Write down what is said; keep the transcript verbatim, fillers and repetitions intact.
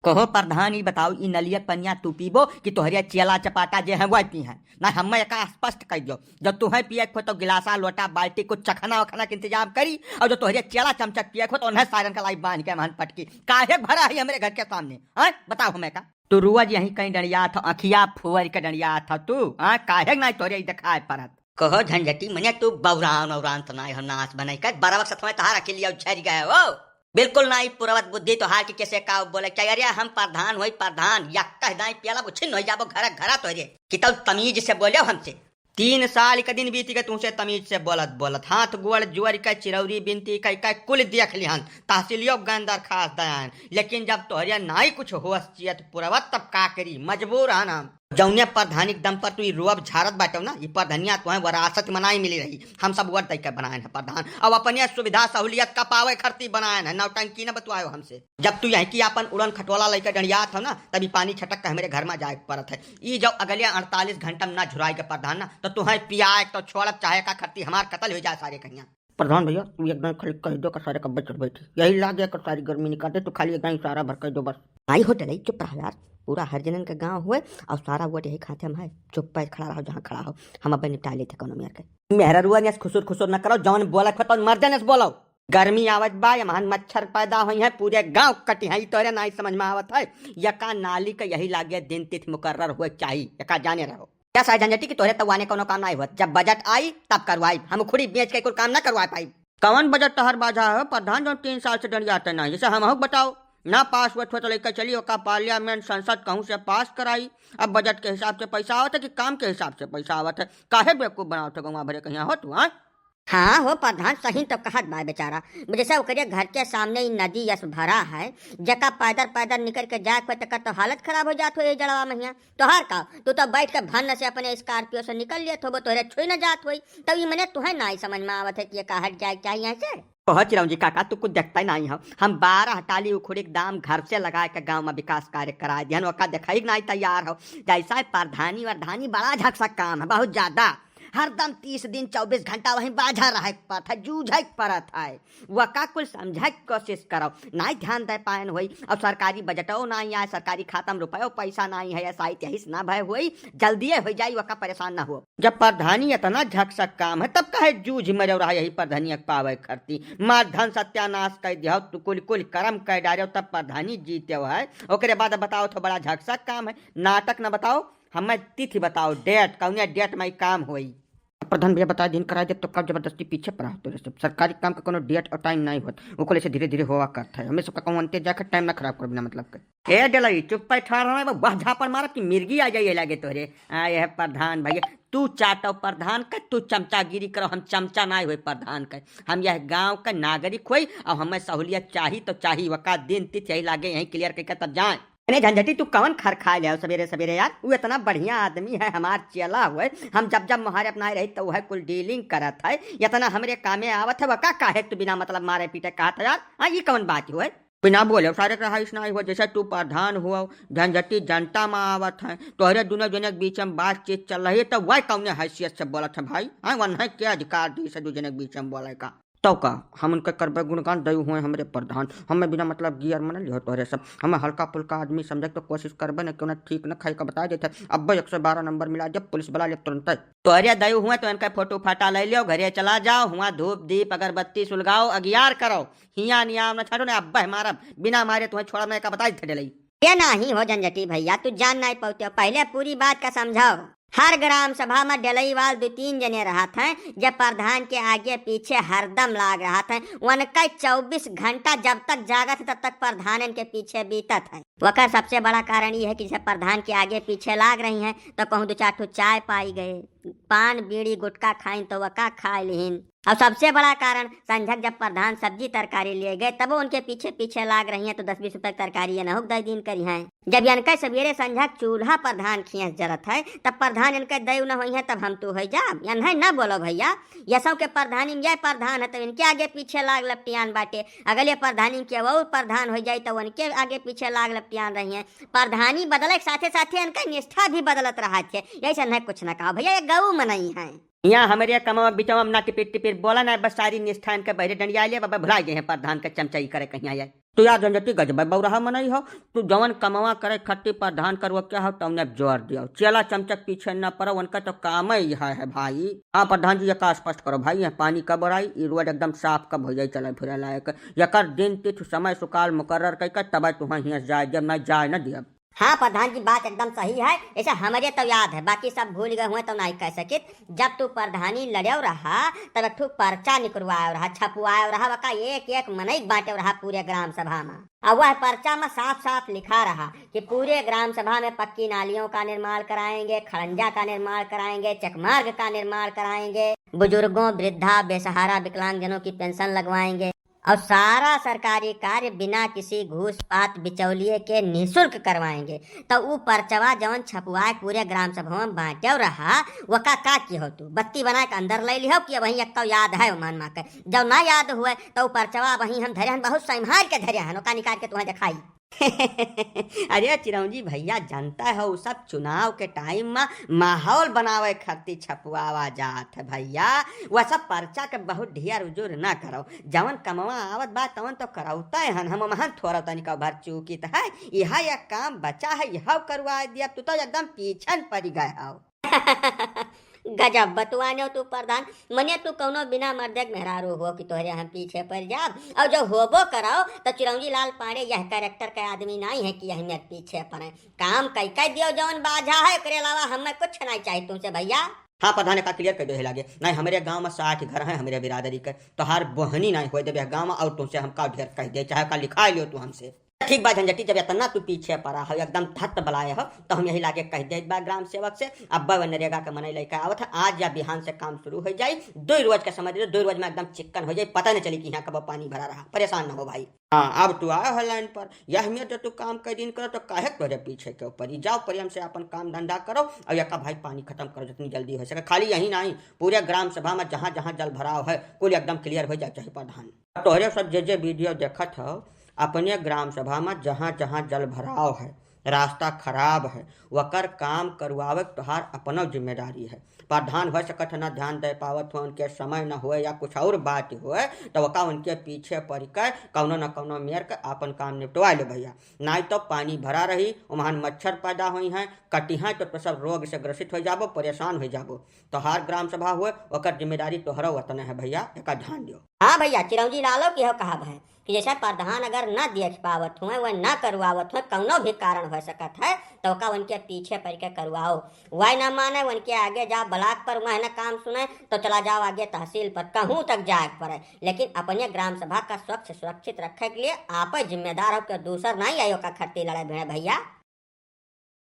कहो प्रधान, ई बताओ, ई नलिया पनिया तू पीबो कि तोहरे चेला चपाटा जे हैं वह पी हैं? ना, हमें एका स्पष्ट कह दियो, जब तुहें पिए को तो गिलासा, लोटा, बाल्टी, कुछ चखना वखना के इंतजाम करी, और जो तोहरे चेला चमचक पिए को तो उन्हें सारन का लाई बांध के महन पटकी। काहे भरा है हमरे घर के सामने, हैं? बताओ हमें का। तू रोज यहीं कहीं डंडियात हो, अखिया फोर के डंडियात हो तू, हाँ? काहे ना तोहरे ई दिखाए परत? कहो झंझटी, मने तू बौरान औरान तो नाई हो, नाश बनाई कर बरवक सथवा तहार अकेलिया उछर गए हो। बिल्कुल नाई पुरवत बुद्धि तोहार की कैसे का बोले चाहिए। अरे हम प्रधान होई प्रधान, या कह दाई पियाला बुछिन हो जाबो घर घरा तोहरे। कि तब तमीज से बोले हमसे। तीन साल के दिन बीती गए तुमसे तमीज से बोलत बोलत, हाथ गोड़ जोड़ के चिरौरी बिनती कह के कुल देख लिहन, तहसीलियो गन दरखास्त दयान, लेकिन जब तोहरे नाई कुछ होश चियत पुरवत तब का करी, मजबूर हन हम। जौने प्रधानी के दम पर तू ई रोब झारत बाटो ना, ई प्रधनिया तोहें वरासत में नाई मिली रही, हम सब वोट दे के बनाए हैं प्रधान, अब अपने सुविधा सहूलियत का पावे खरती बनाए हैं, नौटंकी न बतवायो हमसे। जब तू यहीं की अपन उड़न खटोला लेके डंडियात हो ना, तब ई पानी छटक के हमरे घर में जाए के परत है। ई जब अगले अड़तालीस घंटा में ना झुराए के प्रधान ना, तो तुहें पियाए तो छोड़ब चाहे का खरती हमार कत्ल हो जाए सारे कहिया। प्रधान भैया, तू एकदम खाली कह दो कि सारे कब्बे चढ़ बैठी, यही लागे कि सारी गर्मी निकाल दे, तू खाली एकदम इशारा भर कह दो बस। आई हो डलई, चुप रह यार, पूरा हरिजनन के गांव हुए और सारा वोट यही खाते में है। चुप पे खड़ा रहो जहाँ खड़ा हो, हम अब निपटा लेते कोनो मेर के। मेहररुआ ने खुसुर खुसुर न करो, जौन बोला खो तौन मर्दे ने बोलो। गर्मी आवत बा, यमहन मच्छर पैदा होई है, पूरे गांव कटी है, ई तोरे नाई समझ में आवत है। यका नाली का यही लागे दिन तिथि मुकर्रर हुए चाहिए, यका जाने रहो। क्या सारे झंझटी की तोहरे तवाने कोनो काम नाई होत। जब बजट आई, तब करवाई। हम खुड़ी बेच के कुल काम ना करवा पाई। कवन बजट तोहर बाझा है प्रधान, जो तीन साल से डंडियाते नाई? जैसे हमहू बताओ, ना पास हुआ तो लेकर चली, ओका पार्लियामेंट, संसद कहूँ से पास कराई। अब बजट के हिसाब से पैसा आवत है कि काम के हिसाब से पैसा आवत है? काहे बेवकूफ बनावत हो गौवा भरे कहिया हो तू, हाँ? हाँ हो प्रधान, सही तो कहत बा बेचारा। जैसे ओकरे घर के सामने ई नदी यस भरा है, जका पैदर पैदर निकल के जाए को तकर तो हालत खराब हो जात हो ये जड़वा महिया। तोहार का, तू तो बैठ के भन्न से अपने स्कॉर्पियो से निकल लेत होबो, तोहरे छुई न जात होई। तब ई मने तुहे नाई समझ में आवत है कि ये का हट जाए के चाहिए यहाँ से। कहो चिरौंजी काका, तू कुछ देखता ही नाई हो। हम बारह टाली उखुड़ी के दाम घर से लगा के गांव में विकास कार्य कराए दिहन, ओका देखा ही नाई तैयार हो। जैसा है प्रधानी वरधानी बड़ा झकसा काम है, बहुत ज्यादा। हरदम तीस दिन चौबीस घंटा वहीं बाझा रहे के पड़त है, जूझे के पड़त है। वका कुल समझे के कोशिश करो, नाई ध्यान दे पायन होई। और सरकारी बजटो नाई आए, सरकारी खाता में रुपयो पैसा नाई है, ऐसा ही यही से ना भय होई, जल्दिए हो जाई, वका परेशान ना हो। जब प्रधानी इतना झकसक काम है, तब काहे जूझ मरो रहा यही प्रधानिया के पावे खरती? मार धन सत्यानाश कर दियो, तू कुल कुल कर्म कर डारो, तब प्रधानी जीते है। ओकरे बाद बताओ तो बड़ा झकसक काम है, नाटक न बताओ, हमें तिथि बताओ, डेट, कौने डेट में ई काम होई? प्रधान भैया बता दिन कराई देब तो कब जबरदस्ती पीछे पड़ा हो तोरे सब। सरकारी काम का कोनो डेट और टाइम नहीं होत, ओकरे से धीरे धीरे होवा करत है। हमें सबका कहूँ अंते जाके टाइम ना खराब कर बिना मतलब के। ए डलई, चुप पे ठाड़ रहा है, वह झापड़ मारब कि मिर्गी आ जाइए लागे तोरे। आ, यह प्रधान भैया, तू चाटो प्रधान के, तू चमचागिरी करो, हम चमचा ना होए प्रधान के। हम यह गांव के नागरिक होई और हमें सहूलियत चाही तो चाही, वका दिन तिथि यही लागे, यहीं क्लियर करके तब जाए। अरे झंझटी, तू कवन खर खाए ले आओ सवेरे सवेरे यार? वो इतना बढ़िया आदमी है, हमार चेला हुए, हम जब जब मोहारे अपनाए रही तो वह कुल डीलिंग करत है, इतना हमरे कामे आवत है, वका काहे तू बिना मतलब मारे पीटे कहत है यार? हाँ, ये कवन बात हुए? बिना बोले सारे के रहाइश ना हो, जैसे तू प्रधान हुआ, झंझटी जनता में आवत है, तोहरे दोनों जने के बीच में बातचीत चल रही है, तो वह कौने हैसियत से बोलत है भाई? हाँ, वह के अधिकार दी से दू जने के बीच में बोले का? तो का हम उनके करबे गुणगान, दयू हुए हमरे प्रधान, हमें बिना मतलब गियर मन लिहो तोहरे सब, हमें हल्का फुल्का आदमी समझे तो कोशिश करबे न, क्यों ना ठीक न खाई का बता देते। अब एक सौ बारह नंबर मिला, जब पुलिस बुला ले तुरंत। तोहरे दयू हुए तो इनका फोटो फाटा ले लियो, घरे चला जाओ, हुआ धूप दीप अगरबत्ती सुलगाओ, अगियार करो, हिया नियाम न छाटो ने, अब मारब, बिना मारे तुम्हें छोड़ब नहीं का बता देते डलई। ये नाही हो झंझटी भैया, तू जान नहीं पाते हो, पहले पूरी बात का समझाओ। हर ग्राम सभा में डलईवाल दो तीन जने रहत हैं, जब प्रधान के आगे पीछे हरदम लाग रहत हैं। उनका चौबीस घंटा जब तक जागत है, तब तक प्रधानन के पीछे बीतत है। वकर सबसे बड़ा कारण ये है कि जैसे प्रधान के आगे पीछे लाग रही हैं, तो कहूँ दो चार ठो चाय पाई गए, पान बीड़ी गुटखा खाइन तो वका खा लिहिन। और सबसे बड़ा कारण संझक जब प्रधान सब्जी तरकारी लिए गए, तब उनके पीछे पीछे लाग रही हैं, तो दस बीस रुपए की तरकारी ये नहुक दे दिन करी हैं। जब इनके सवेरे संझक चूल्हा प्रधान खियस जरत है, तब प्रधान इनके दयु न होई है, तब हम तो हो जाब। यन्हे न बोलो भैया, यसों के प्रधानी में यह प्रधान है, तब इनके आगे पीछे लाग लपटियान बाटे। अगले प्रधानी के वो प्रधान हो जाए, तो उनके आगे पीछे लाग लपटियान रही हैं। प्रधानी बदले के साथे साथे इनका निष्ठा भी बदलत रहा थे। यही से नहीं कुछ ना कहा भैया, ये गऊ मनई हैं। यहाँ हमरे कमवा बिचवा में ना टिपिर टिपिर बोला ना, बस सारी निष्ठा इनके बहरे डंडिया ले, बाबा भुला गए हैं प्रधान के चमचाई करे कहीं आए। तू यार झंझटी गजब बौराहा मनई हो, तू जवन कमवा करे खट्टी प्रधान करवक्या हो, तवने अब जोर दियो। चेला चमचक पीछे न पड़ो, उनका तो काम ही यह है भाई। हाँ प्रधान जी, एका स्पष्ट करो भाई, यह पानी कब ओराई, ई रोड एकदम साफ कब हो जाई, चले फिरे लायक। यकर दिन तिथि समय सुकाल मुकर्रर कइके तबे तुहाँ हियाँ से जाए दियब, नहीं जाए न दियब। हाँ प्रधान जी, बात एकदम सही है। ऐसे हमरे तो याद है, बाकी सब भूल गए हुए तो नहीं कह सकित। जब तू प्रधानी लड़्यो रहा, तब एक ठो पर्चा निकरवायो रहा, छपवायो रहा, वका एक एक मनई बांट्यो रहा पूरे ग्राम सभा में। और वह पर्चा में साफ साफ लिखा रहा कि पूरे ग्राम सभा में पक्की नालियों का निर्माण कराएंगे, खड़ंजा का निर्माण कराएंगे, चकमार्ग का निर्माण कराएंगे, बुजुर्गों, वृद्धा, बेसहारा, विकलांगजनों की पेंशन लगवाएंगे और सारा सरकारी कार्य बिना किसी घूस पात बिचौलिए के निःशुल्क करवाएंगे। तो ऊ पर्चवा जवन छपवाए पूरे ग्राम सभा में बांट्यो रहा, वका का किहो तू? बत्ती बनाए के अंदर ले लिहो कि वहीं एक्को याद है मन मा के? जब ना याद हुए तो ऊ पर्चवा वहीं हम धरे हन, बहुत संभाल के धरे हन, ओका निकाल के तुम्हें दिखाई। अरे चिरौंजी भैया, जानता है, उ सब चुनाव के टाइम में माहौल बनावे खातिर छपवावा जात है भैया। वह सब पर्चा के बहुत ढेर उजुर ना करो, जवन कमवा आवत बा तवन तो करौते हन, हम महन थोड़ा तनिका भर चूकित है। यह एक काम बचा है, यह करवा दिया, तू तो एकदम पीछन पड़ गए हो। गजब बतुआने हो तू प्रधान, मने तू कौनो बिना मर्दे के मेहरारू हो कि तोहरे हम पीछे पड़ जाब। और जब होबो करो तो चिरौंजी लाल पांडे यह कैरेक्टर के आदमी नहीं है कि यह मेरे पीछे पड़े। काम कई कई दियो जौन बाझा है, एकरे अलावा हमें कुछ नहीं चाहिए तुमसे भैया। हाँ प्रधान, एका क्लियर कर दे लागे, नहीं हमरे गांव में साठ घर हैं हमरे बिरादरी के, तोहार बोहनी नहीं होए देबे गांव में, और तुमसे हम का ढेर कह दे, चाहे का लिखा लियो तू हमसे। ठीक बा झंझटी, जब इतना तू पीछे पड़ा हो, एकदम धत बलाए हो, तो हम यही लागे कह दे बा ग्राम सेवक से, अब बा नरेगा के मनई लइके आवत है, आज या बिहान से काम शुरू हो जाई, दो रोज का समय दे दो, दो रोज में एकदम चिक्कन हो जाई, पता नहीं चली कि यहाँ कब पानी भरा रहा। परेशान न हो भाई। हाँ, अब तू आए हो लाइन पर, यह में तो तू काम कई दिन करो तो काहे के तोहरे पीछे के ऊपर ही? जाओ प्रेम से अपन काम धंधा करो और यका भाई पानी खत्म करो जितनी जल्दी हो सके। खाली यही नहीं, पूरे ग्राम सभा में जहाँ जहाँ जल भराव है कुल एकदम क्लियर हो जाए चाहे प्रधान। तोहरे सब जे जे वीडियो देखत हो, अपने ग्राम सभा में जहाँ जहाँ जल भराव है, रास्ता खराब है, वकर काम करवावे के तोहार अपनो जिम्मेदारी है। प्रधान हो सकत है ना ध्यान दे पावत हो, उनके समय न होए या कुछ और बात होए, तो वका उनके पीछे पड़ के कौनो न कौनो मेर के आपन काम निपटवा ले भैया, नहीं तो पानी भरा रही, उम्हन मच्छर पैदा होई हैं, कटी हैं तो, तो सब रोग से ग्रसित हो जाबो, परेशान हो जाबो। तोहार ग्राम सभा होए, ओकर जिम्मेदारी तोहरो वतने है भैया, एका ध्यान दियो। हाँ भैया, चिरौंजी लालो की हो कहा है कि जैसे प्रधान अगर न देख पावत हुए, वह न करवावत हुए, कौनो भी कारण हो सकत है, तो ओका उनके पीछे पड़ के करवाओ। वह न माने, उनके आगे जाओ ब्लॉक पर, वह न काम सुने, तो चला जाओ आगे तहसील पर, कहूँ तक जाए के पड़े, लेकिन अपने ग्राम सभा का स्वच्छ सुरक्षित रखे के लिए आप जिम्मेदार हो, के दूसर नहीं आयो का खरती लड़े भिड़े भैया।